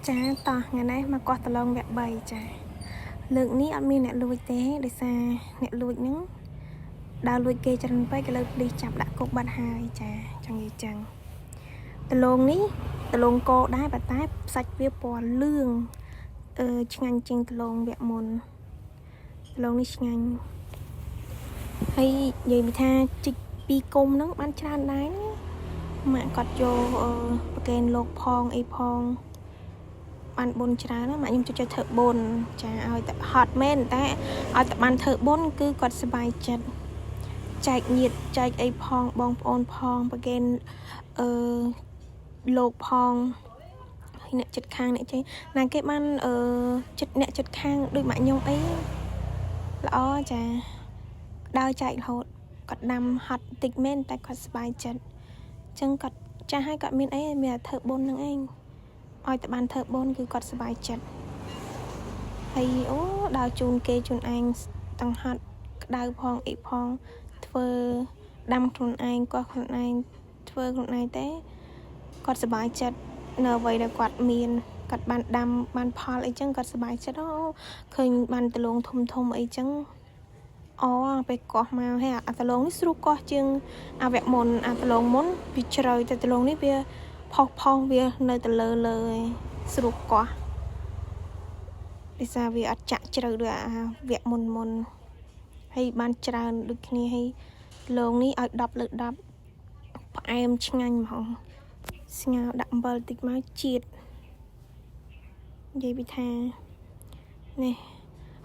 ចាតោះថ្ងៃនេះមកកោះតឡងវគ្គ3ចាលើកនេះអត់មានអ្នកលួចទេដោយសារអ្នកលួចហ្នឹងដើរលួចគេច្រើនពេកក៏លើប៉ូលីសចាប់ដាក់គុកបាត់ហើយចាចង់និយាយចឹងដលងនេះដលងកោដែរប៉ុន្តែសាច់វាពណ៌លឿងអឺឆ្ងាញ់ជាងដលងវគ្គមុនដលងនេះឆ្ងាញ់ហើយនិយាយពីថាជីកពីរគុំហ្នឹងបានច្រើនដែរណាម៉ាក់គាត់យកអឺប្រកេនលោកផងអីផង បានបុណ្យច្រើនណាម៉ាក់ខ្ញុំចូលចិត្តធ្វើបុណ្យចាឲ្យតែហត់មែនតែឲ្យតែបានធ្វើបុណ្យគឺគាត់សប្បាយចិត្តចែកញាតចែកអីផងបងប្អូនផងប្រកេនអឺលោកផងហើយអ្នកចិត្តខាងអ្នកចេះណាគេបានអឺចិត្តអ្នកចិត្តខាងដូចម៉ាក់ខ្ញុំអីល្អចាដើរចែករហូតគាត់ដាំហត់តិចមែនតែគាត់សប្បាយចិត្តអញ្ចឹងគាត់ចាស់ហើយគាត់មានអីមានតែធ្វើបុណ្យនឹងឯង ឲ្យតែបានធ្វើបុណ្យគឺគាត់សប្បាយចិត្តហើយអូដើរជូនគេជូនឯងទាំងហត់ក្តៅផងអីផងធ្វើដាំខ្លួនឯងកោះខ្លួនឯងធ្វើខ្លួនឯងទេគាត់សប្បាយចិត្តនៅអ្វីដែលគាត់មានគាត់បានដាំបានផលអីចឹងគាត់សប្បាយចិត្តអូឃើញបានដលងធំធំអីចឹងអូពេលកោះមកហើយអាដលងនេះស្រួលកោះជាងអាវគ្គមុនអាដលងមុនវាជ្រៅតែដលងនេះវា ផុសផុសវានៅទៅលើលើឯងស្រួលកោះដោយសារវាអត់ចាក់ជ្រៅដូចអាវគ្គមុនមុនហើយបានច្រើនដូចគ្នាហើយលងនេះឲ្យ10លើ10ផ្អែមឆ្ងាញ់ហ្មងស្ងោរដាក់អំបិលតិចមកជាតិនិយាយពីថានេះ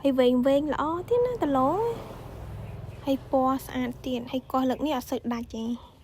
ហើយវែងវែងល្អទៀតណាដលងហើយពណ៌ស្អាតទៀតហើយកោះលើកនេះអត់សូវដាច់ទេ។